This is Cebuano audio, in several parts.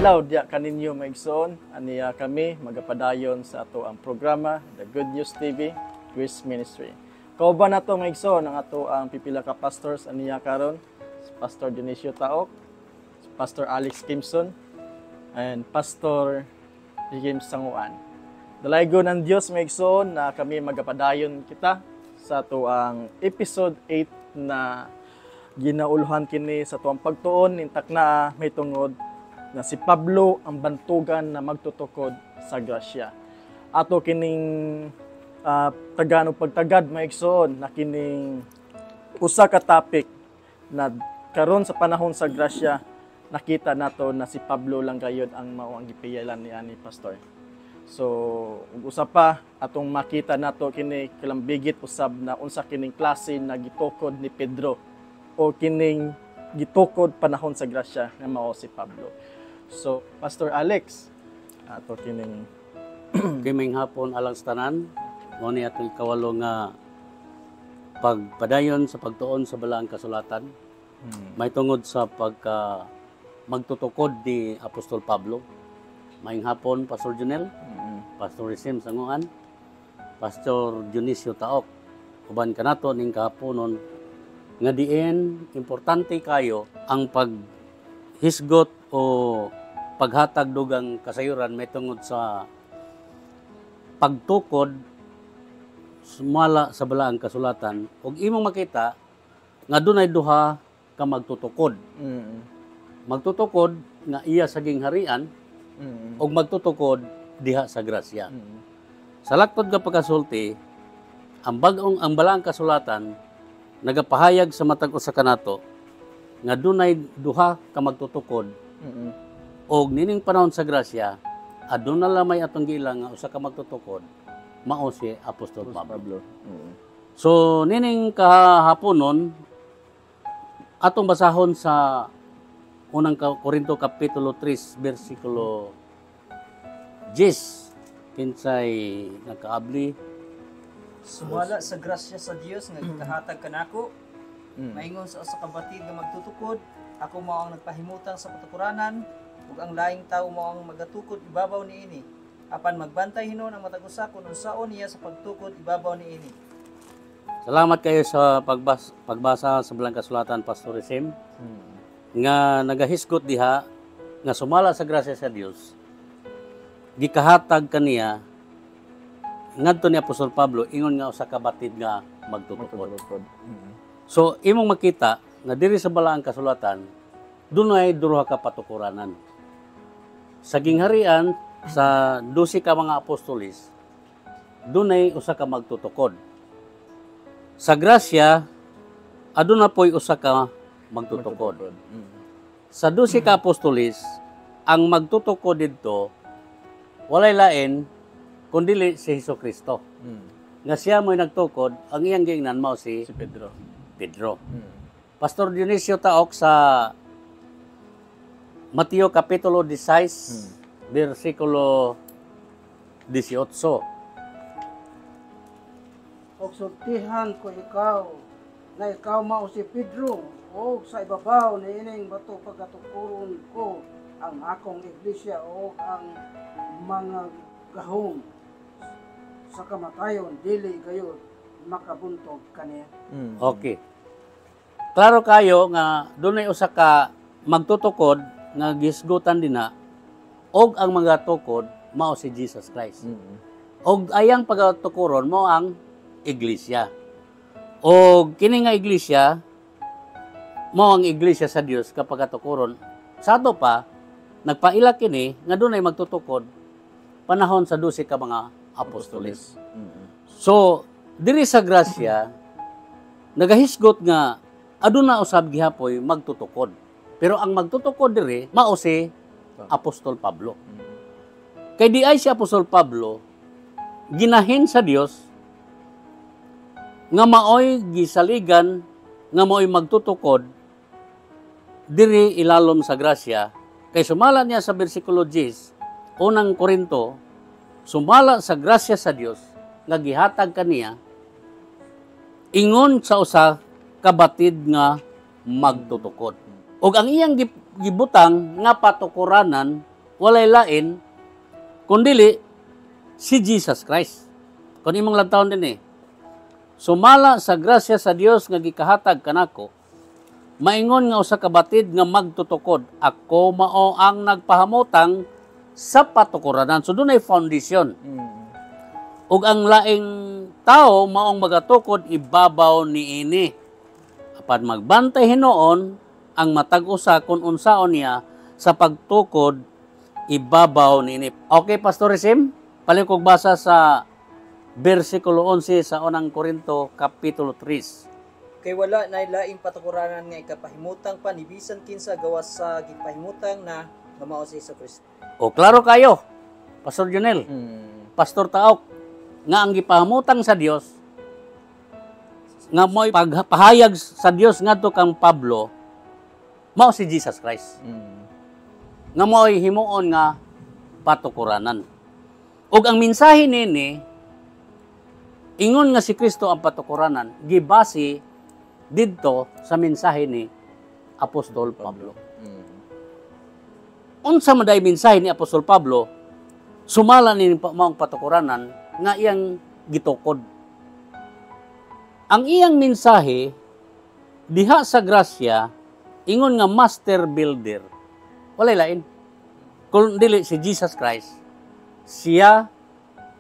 Adlaw diya kaninyo, mga igsoon. Aniya kami magapadayon sa ato ang programa, The Good News TV Grace Ministry. Kauban nato, mga igsoon, ang ato ang pipila ka pastors aniya karon: si Pastor Dionisio Taok, si Pastor Alex Kimson, and Pastor James Sanguan. Dalaygon ang Dios, mga igsoon, na kami magapadayon kita sa ato ang episode 8 na ginauluhan kini sa tuang pagtuon ning takna may tungod na si Pablo ang bantugan na magtutukod sa grasya. Ato kining tagaan og pagtagad, mga igsoon, na kining usa ka topic na karon sa panahon sa grasya, nakita nato na si Pablo lang gayod ang mao ang gipiyalan ni ani, Pastor. So, ug usa pa atong makita nato kini kalambigit usab na unsa kining klase na gitukod ni Pedro o kining gitukod panahon sa grasya nga mao si Pablo. So, Pastor Alex, ato kining Okay, maayong hapon alang sa tanan. Mao ni atong ikawalo nga pagpadayon sa pagtuon sa Balaang Kasulatan. May tungod sa pagka magtutukod ni Apostol Pablo. Maayong hapon, Pastor Junel, Pastor Isim Sanguan, Pastor Dionisio Taok. Uban kanato ning kahaponon nga diin importante kayo ang paghisgot o paghatag dugang kasayuran may tungod sa pagtukod sumala sa Balaang Kasulatan ug imong makita nga dunay duha ka magtutukod. Magtutukod nga iya sa gingharian ug magtutukod diha sa grasya. Sa laktod nga pagkasulti, ang bag-ong ang Balaang Kasulatan nagapahayag sa matag usa kanato nga dunay duha ka magtutukod og nining panahon sa grasya aduna lamay atong giila nga usa ka magtutukod, mao si Apostol Pablo. Pablo. So nining kahaponon, atong basahon sa Unang Korinto kapitulo 3 bersikulo 10. Kinsay nakaabli? Sumala sa grasya sa Dios nga gikahatag kanako, maingon sa usa ka batid nga magtutukod, ako mao ang nagpahimutang sa katukuranan, ug ang laing tawo mao ang magatukod ibabaw niini. Apan magbantay hinuon ang matag usa kun unsaon niya sa pagtukod ibabaw niini. Salamat kayo sa pagbasa sa Balaang Kasulatan, Pastor Isim, nga nagahisgot diha nga sumala sa grasya sa Dios gikahatag kaniya ngadto ni Apostol Pablo ingon nga usa ka batid nga magtutukod. Magtutukod. So imong makita nga diri sa Balaang Kasulatan dunay duha ka patukuranan. Sa gingharian, sa 12 ka mga apostolis, dunay usa ka magtutukod. Sa grasya aduna poy usa ka magtutukod. Magtutukod. Sa 12 ka apostolis, ang magtutukod didto walay lain kundili si Hesus Kristo. Nga siya mo'y nagtukod, ang iyang giingnan mao si Si Pedro. Pedro. Pastor Dionisio Taok, sa Mateo Kapitulo 16, versikulo 18. Og sultihan ko ikaw na ikaw mao si Pedro, og sa ibabaw niining bato pagatukuron ko ang akong iglesia, ug ang mga gahom sa kamatayon dili gayud makabuntog kaniya. Okay. Klaro kayo nga dunay usa ka magtutukod nga gisgutan dinha og ang mga tukod mao si Jesus Christ. Og ayang pagatukuron mao ang iglesia. Og kini nga iglesia mao ang iglesia sa Dios kapag katukuron. Sa ato pa nagpaila kini nga dunay magtutukod panahon sa 12 ka mga apostoles. So, diri sa grasya nagahisgot nga aduna usab gihapoy magtutukod. Pero ang magtutukod diri mao si Apostol Pablo. Kay di ay si Apostol Pablo ginahin sa Dios nga maoy gisaligan nga maoy magtutukod diri ilalom sa grasya, kay sumala niya sa bersikulo 10, Unang Korinto, sumala sa grasya sa Dios nga gihatag kaniya ingon sa usa ka batid nga magtutukod. Og ang iyang gibutang nga patukuranan Walay lain kundili si Jesus Christ. Kung imong lantawon din eh, sumala sa grasya sa Dios nga gikahatag kanako, maingon nga usa ka batid nga magtutukod, ako mao ang nagpahamutang sa patukuranan. So dunay foundation. Ug ang laing tao maong magatukod ibabaw niini. Apan magbantay hinuon ang matag usa kung unsaon niya sa pagtukod ibabaw niini. Okay, Pastor Sim, palihog basa sa versikulo 11 sa Unang Korinto kapitulo 3. Kay wala nay laing patukuranan nga ikapahimutang pa ni bisan kinsa gawas sa gipahimutang na nga mao si Jesucristo. O klaro kayo, Pastor Junel, Pastor Taok, nga ang gipahamutang sa Dios nga mo'y pagpahayag sa Dios ngadto kang Pablo, mao si Jesus Christ. Nga mo'y himuon nga patukuranan. Ug ang mensahe nini, ingon nga si Kristo ang patukuranan, gibase didto sa mensahe ni Apostol Pablo. Unsa man day mensahe ni Apostol Pablo, sumala ni maong patukuranan nga iyang gitukod? Ang iyang mensahe diha sa grasya, ingon nga master builder, walay lain kung dili si Jesus Christ. Siya,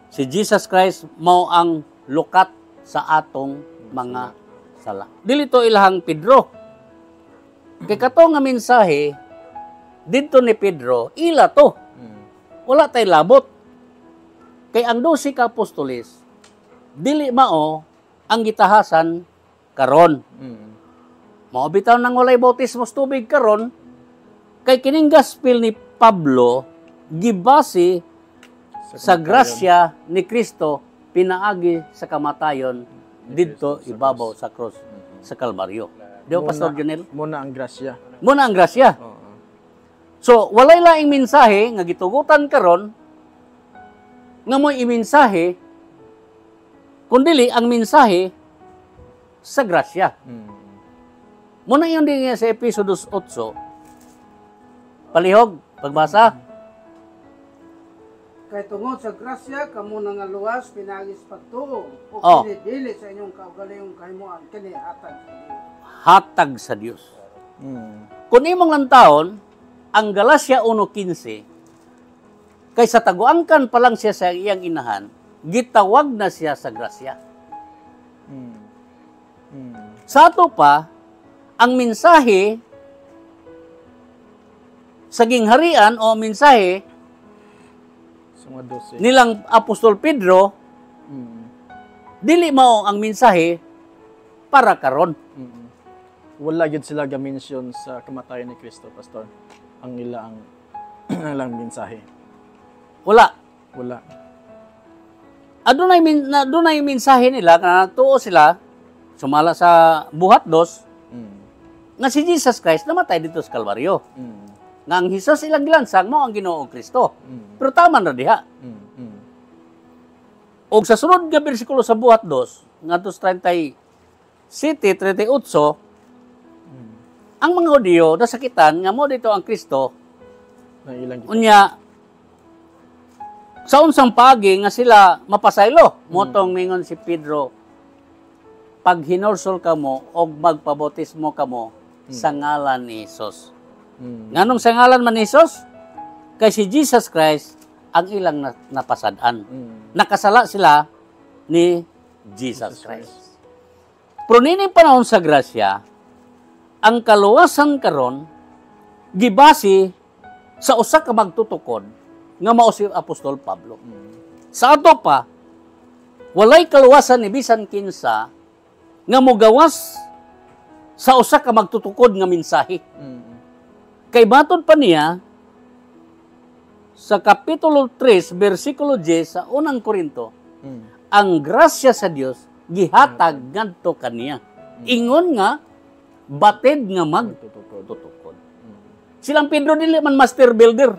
si Jesus Christ, mao ang lukat sa atong mga sala. Dili to ilahang Pedro. Kay kato nga mensahe didto ni Pedro, ila to. Wala tay labot. Kay ang 12 ka apostoles, dili mao ang gitahasan karon. Mao bitaw nang walay bautismo sa tubig karon, kay kining gospel ni Pablo gibase sa grasya ni Kristo pinaagi sa kamatayon didto ibabaw sa cross sa Kalbaryo. Di ba, Pastor Junel? Muna ang grasya. Muna ang grasya. Oo. So, walay laing mensahe nga gitugutan karon nga mo'y imensahe kundili ang mensahe sa grasya. Muna yun din nga sa Episo 2:8. Palihog, pagbasa. Kay tungod sa grasya kamo nangaluwas pinaagi sa pagtuo ug kini dili sa inyong kaugalingong kahimuan, kini hatag sa Dios. Hatag sa Dios. Kung imong lantawon, ang Galacia 1:15, kay sa taguangkan pa lang siya sa iyang inahan, gitawag na siya sa grasya. Sa ato pa, ang mensahe sa gingharian o mensahe Sa mga 12. nilang Apostol Pedro, dili mao ang mensahe para karon. Wala gyud sila ga-mention sa kamatayan ni Kristo, Pastor. Ang ila ang ilang mensahe. Wala. Wala. Adunay mensahe nila nga nagtuo sila sumala sa Buhat 2 nga si Jesus Christ namatay dito sa Kalbaryo. Nga ang Jesus ilang gilansang mao ang Ginoong Kristo. Pero tama na diha. Og sa sunod nga bersikulo sa Buhat 2 ngadto sa 37, 38, ang mga Hudiyo nasakitan nga mo dito ang Kristo. Na ilang Unya sa unsang paagi nga sila mapasaylo, motong mingon si Pedro, "Paghinulsol kamo og magpabautismo kamo sa ngalan ni Jesus." Nganong sa ngalan man ni Jesus? Kay si Jesus Christ ang ilang napasad-an. Nakasala sila ni Jesus Christ. Pero nining panahon sa grasya, ang kaluwasan karon gibase sa usa ka magtutukod nga mao si Apostol Pablo. Sa ato pa, walay kaluwasan ni bisan kinsa nga mogawas sa usa ka magtutukod nga mensahe. Kay matod pa niya sa Kapitulo 3, versikulo 10 sa Unang Korinto, ang grasya sa Dios gihatag ngadto kaniya. Ingon nga batid nga Magtutukod. magtutukod. Silang Pedro dili man master builder.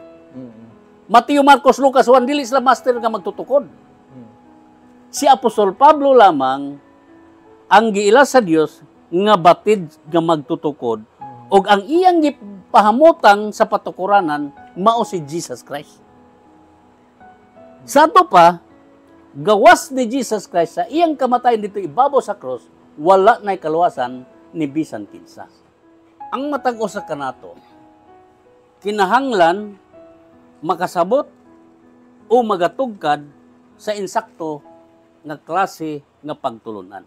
Mateo, Marcos, Lucas, Juan, dili sila master nga magtutukod. Si Apostol Pablo lamang ang giila sa Dios nga batid nga magtutukod ug ang iyang gipahamutang sa patukuranan Mao si Jesus Christ. Sa ato pa, gawas ni Jesus Christ sa iyang kamatayon dito ibabaw sa cross, wala na'y kaluwasan ni bisan kinsa. Ang matag usa kanato, kinahanglan makasabot o magatugkad sa insakto nga klase nga pagtulunan.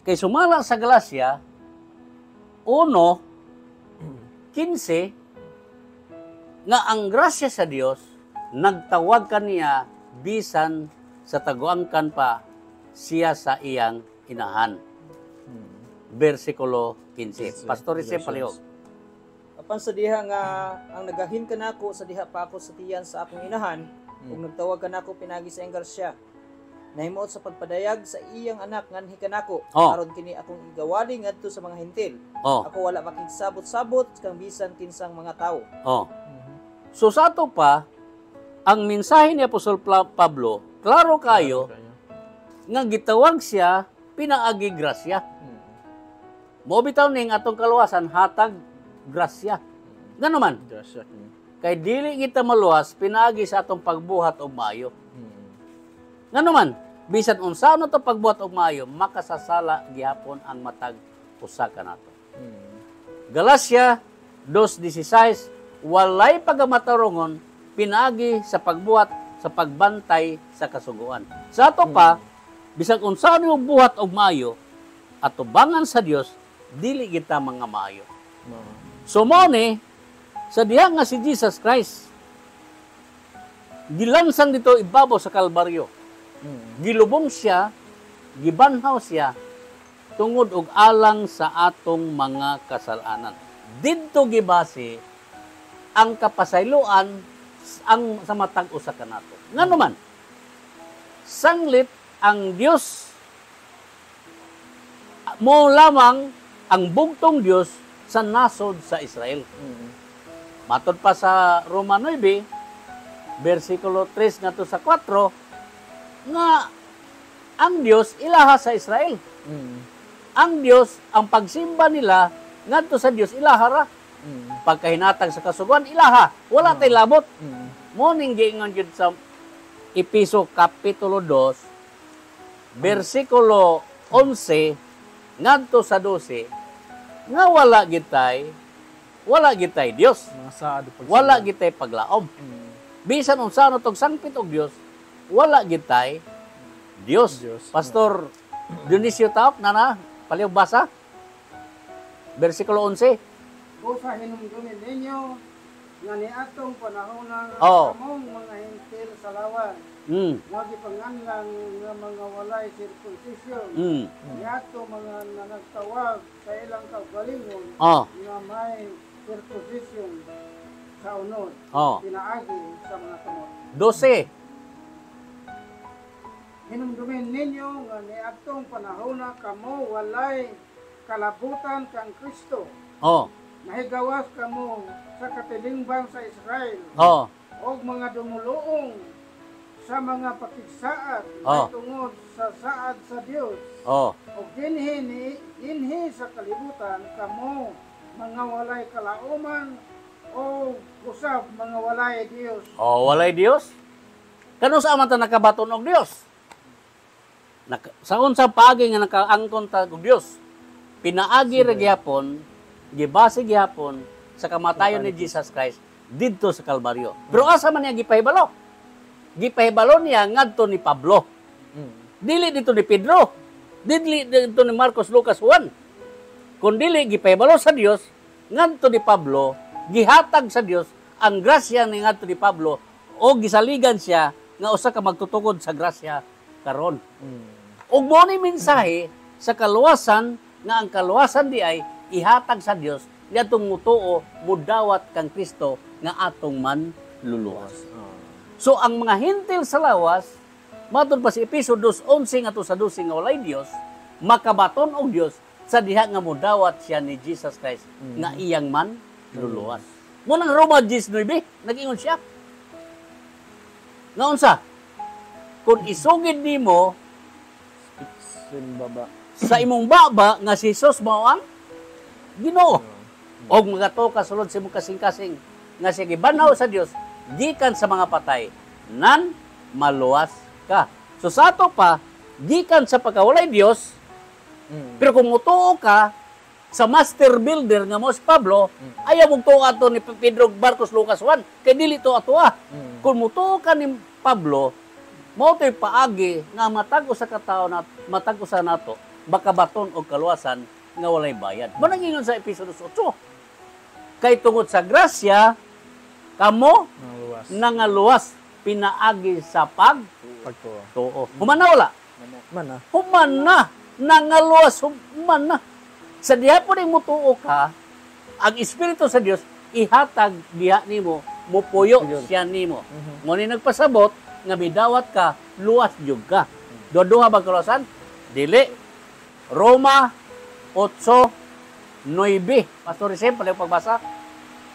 Kay sumala sa Galacia 1:15 nga ang grasya sa Dios nagtawag kaniya bisan sa taguangkan pa siya sa iyang inahan. Versikulo 15. Pastor Rise, palihog. Apan sa diha nga ang nagahin kanako sa diha pa ako sa tiyan sa akong inahan, ug nagtawag kanako pinagi sa iyang grasya. Nahimuot sa pagpadayag sa iyang anak nganhi kanako, aron kini akong igawali ngadto sa mga Hentil. Ako wala makigsabot-sabot kang bisan kinsang mga tawo. So sa ato pa, ang mensahe ni Apostol Pablo, klaro kayo nga gitawag siya pinaagi grasya. Mao bitaw ning atong kaluwasan hatag grasya. Ngano man? Grasya. Kay dili kita maluwas pinaagi sa atong pagbuhat og maayo. Ngano man, bisan unsa na to pagbuhat og maayo, makasasala gihapon ang matag usa kanato. Galacia 2:16, walay pagamatarungon pinaagi sa pagbuhat sa pagbantay sa kasuguan. Sa ato pa, bisan unsa nimo buhat og maayo, atubangan sa Dios, dili kita mga maayo. So mao ni sa diha nga si Jesus Christ gilansang dito ibabaw sa Kalbaryo. Gilubong siya, gibanhaw siya tungod og alang sa atong mga kasalanan. Didto gibase ang kapasayloan ang sa matag usa kanato. Ngano man, sanglit ang Dios mo lamang ang bugtong Dios sa nasod sa Israel. Matod pa sa Roma 9, versikulo 3 ngadto sa 4, nga ang Dios ilaha sa Israel. Ang Dios, ang pagsimba nila ngadto sa Dios ilaha ra. Pagkahinatag sa kasuguan ilaha, wala tay labot. Mo ning giingon gyud sa Epeso kapitulo 2 versikulo 11 ngadto sa 12 nga wala gitay Dios. Mga saad pagsimba. Wala gitay paglaom. Bisan unsa na tog sangpit og Dios, wala gitay Dios. Dios. Pastor Dionisio Taok, nana, palihog basa. Versikulo 11. Busa hinumdumin ninyo nga niadtong panahon na kamong mga Hentil sa lawas nga gipanganlan nga mga walay circumcision, niadto mga nanagtawag sa ilang kaugalingon nga may circumcision sa unod pinaagi sa mga kamot. 12. Hinumdumin ninyo nga niadtong panahon na kamo walay kalabutan kang Kristo. Nahigawas kamo sa katilingban sa Israel og mga dumuluong sa mga pakigsaad tungod sa saad sa Dios. Og dinhi ni dinhi sa kalibutan kamo mga walay kalauman o usab mga walay Dios. Oh, walay Dios. Kano sa man ta nakabaton og Dios? Sa unsa paagi nga nakaangkon ta og Dios? Pinaagi ra gihapon, gibase gihapon sa kamatayon ni Jesus Christ didto sa Kalbaryo. Pero asa man niya gipahibalo? Gipahibalo niya ngadto ni Pablo. Dili dito ni Pedro. Dili dito ni Marcos, Lucas, Juan. Kung dili gipahibalo sa Dios ngadto ni Pablo, gihatag sa Dios ang grasya ni ngadto ni Pablo o gisaligan siya nga usa ka magtutukod sa grasya karon. Ug mo ni mensahe sa kaluwasan nga ang kaluwasan di ay ihatag sa Dios niadtong mutuo, mudawat kang Kristo nga atong man luluwas. So ang mga Hentil sa lawas, matod pa si Epeso 2:11 ngadto sa 12 nga walay Dios, makabaton og Dios sa diha nga mudawat siya ni Jesus Christ nga iyang man luluwas. Mo nang Roma 10:9, nag-ingon siya. Nga unsa? Kung isugid nimo Simbaba. Sa imong baba nga si Jesus mao ang Ginoo. Og magatuo ka sulod sa imong kasing-kasing nga siya gibanhaw sa Dios gikan sa mga patay, nan maluwas ka. So sa ato pa, gikan sa pagkawalay Dios, pero kung mutuo ka sa master builder nga mo si Pablo, ayaw mong tuo ato ni Pedro, Marcos, Lucas, Juan, kay dili to ato ah. Kung mutuo ka ni Pablo, mao to'y paagi nga matag usa ka tawo na matag usa nato makabaton og kaluwasan nga walay bayad. Mao nang ingon sa Efeso 2:8. Kay tungod sa grasya kamo Nangaluwas. Nangaluwas pinaagi sa pagtuo. Pagtuo. Human na wala? Man ah. Human na. Nangaluwas, human na. Sa diha po ning mutuo ka, ang Espiritu sa Dios ihatag diha nimo, mupuyo siya nimo. Mo ni nagpasabot nga midawat ka, luwas jud ka. Duha ba kaluwasan? Dili. Roma 8:9. Pastor Isem, pala yung pagbasa?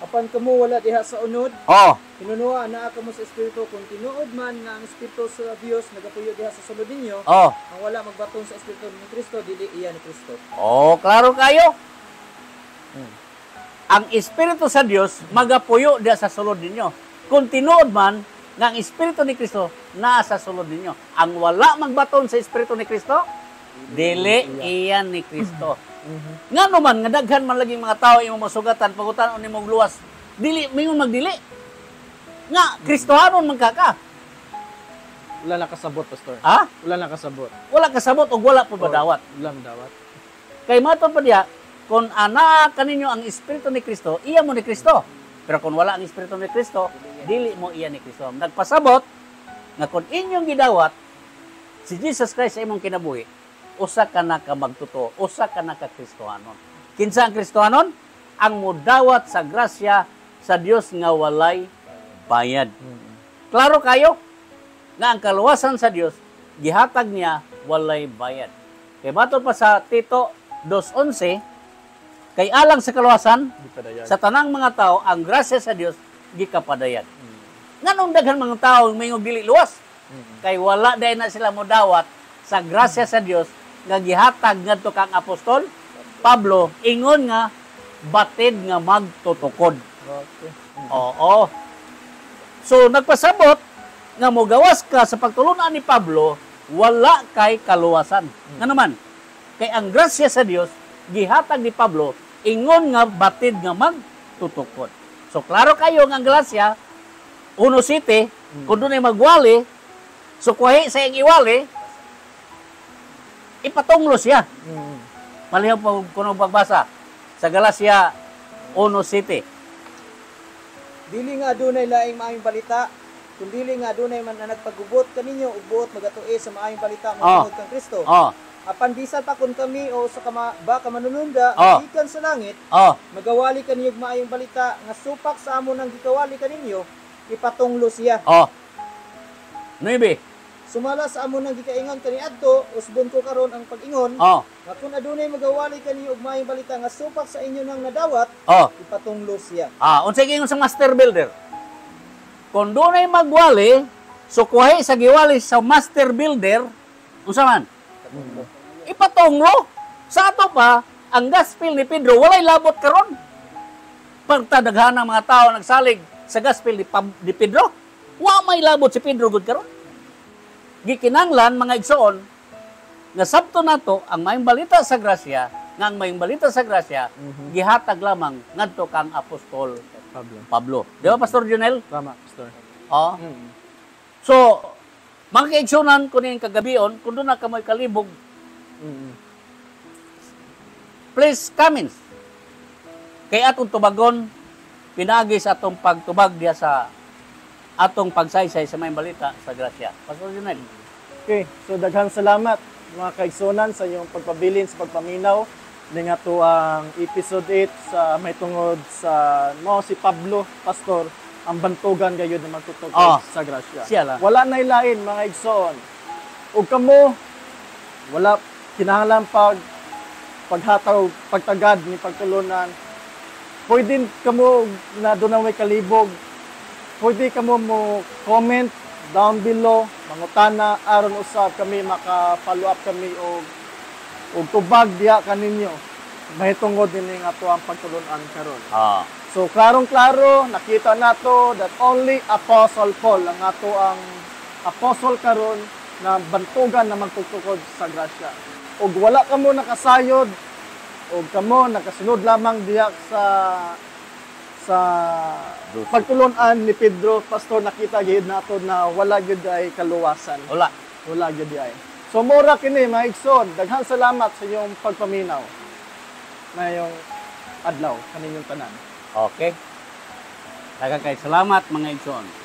Apan kamo wala diha sa unod, Oo. Hinunuha naa kamo sa Espiritu kung tinuod man nga ang Espiritu sa Dios nagapuyo diha sa sulod ninyo, ang wala magbaton sa Espiritu ni Kristo dili iya ni Kristo. Oh, klaro kayo. Ang Espiritu sa Dios magapuyo diha sa sulod ninyo. Kung tinuod man nga ang Espiritu ni Kristo naa sa sulod ninyo. Ang wala magbaton sa Espiritu ni Kristo, dili iyan ni Kristo. Ngano man nga daghan man laging mga tao imong masugatan pagutan nimong luwas, dili mingon magdili. Nga Kristohanon man ka ka. Wala na kasabot, Pastor. Ha? Wala na kasabot. Wala kasabot og wala po badawat. Wala madawat. Kay matod pa diya, kung anaa kaninyo ang Espiritu ni Kristo, iya mo ni Kristo. Pero kung wala ang Espiritu ni Kristo, dili mo iya ni Kristo. Nagpasabot nga kung inyong gidawat si Jesus Christ sa imong kinabuhi, usa ka na ka magtotoo, usa ka na ka Kristohanon. Kinsa ang Kristohanon? Ang mudawat sa grasya sa Dios nga walay bayad. Klaro kayo nga ang kaluwasan sa Dios gihatag niya walay bayad. Kay matod pa sa Tito 2:11, kay alang sa kaluwasan Gipadayag. sa tanang mga tao ang grasya sa Dios gikapadayag. Nganong daghan mga tao mayong dili luwas? Kay wala dai na sila modawat sa grasya sa Dios nga gihatag ngadto kang apostol Pablo ingon nga batid nga magtutukod. Okay. Oo. So nagpasabot nga mogawas ka sa pagtulunan ni Pablo, wala kay kaluwasan. Ngano man? Kay ang grasya sa Dios gihatag ni Pablo ingon nga batid nga magtutukod. So klaro kayo nga ang Galacia 1:7, kung dunay magwali, so kuhi sa iyang iwali, ipatunglo siya. Malihaw pa kuno pagbasa sa Galacia 1:7. Dili nga adunay laing maayong balita, kun dili nga adunay man ang nagpagubot kaninyo ug buot magatui sa maayong balita mahitungod kang Kristo. Apan bisan pa kun kami o sa kama, ba ka manununda gikan sa langit, magawali kaninyo og maayong balita nga supak sa amo nang gikawali kaninyo, ipatunglo siya. 9. Sumala sa amo nang gikaingon kaniadto, usbon ko karon ang pag-ingon, nga kun adunay magawali kaninyo og maayong balita nga supak sa inyo nang nadawat, ipatunglo siya. Ah, unsay giingon sa master builder? Kung dunay magwali, so kuhi sa giwali sa master builder, unsa man? Ipatunglo. Sa ato pa, ang gospel ni Pedro walay labot karon. Pagtadaghan ang mga tao nagsalig sa gospel ni Pedro, wa may labot si Pedro gud karon. Gikinanglan mga igsoon nga sabto nato ang maayong balita sa grasya, nga ang maayong balita sa grasya gihatag lamang ngadto kang apostol Pablo. Pablo. Di ba, Pastor Junel? Tama, Pastor. Oo. So, mga kaigsunan ko niyang kagabion, kung doon na kamoy kalibog, please come in. Kay atong tubagon, pinaagi sa atong pagtubag diya sa atong pagsaysay sa maayong balita sa grasya. Pastor Junel. Okay, so daghang salamat mga kaigsunan sa inyong pagpabilin sa pagpaminaw ning ato ang episode 8 sa may tungod sa mo si Pablo Pastor ang bantugan gayud na magtutukod sa grasya. Siya lang. Wala na ilain mga igsoon. Ug kamo wala kinahanglan paghataw pagtagad ni pagtulunan. Pwede kamo na doon na may kalibog. Pwede kamo mo comment down below, mangutana aron usab kami maka-follow up kami og tubag diha kaninyo mahitungod dinhi nga ato ang pagtulunan karon. So klarong-klaro nakita nato that only Apostle Paul ang ato ang apostle karon na bantugan na magtutukod sa grasya. Ug wala kamo nakasayod ug kamo nakasunod lamang diha sa pagtulon-an ni Pedro, pastor, nakita gyud nato na wala gyud ay kaluwasan. Wala. Wala gyud ay. So mura kini mga igsoon, daghan salamat sa inyong pagpaminaw ngayong adlaw kaninyong tanan. Okay. Daghang kay salamat, mga igsoon.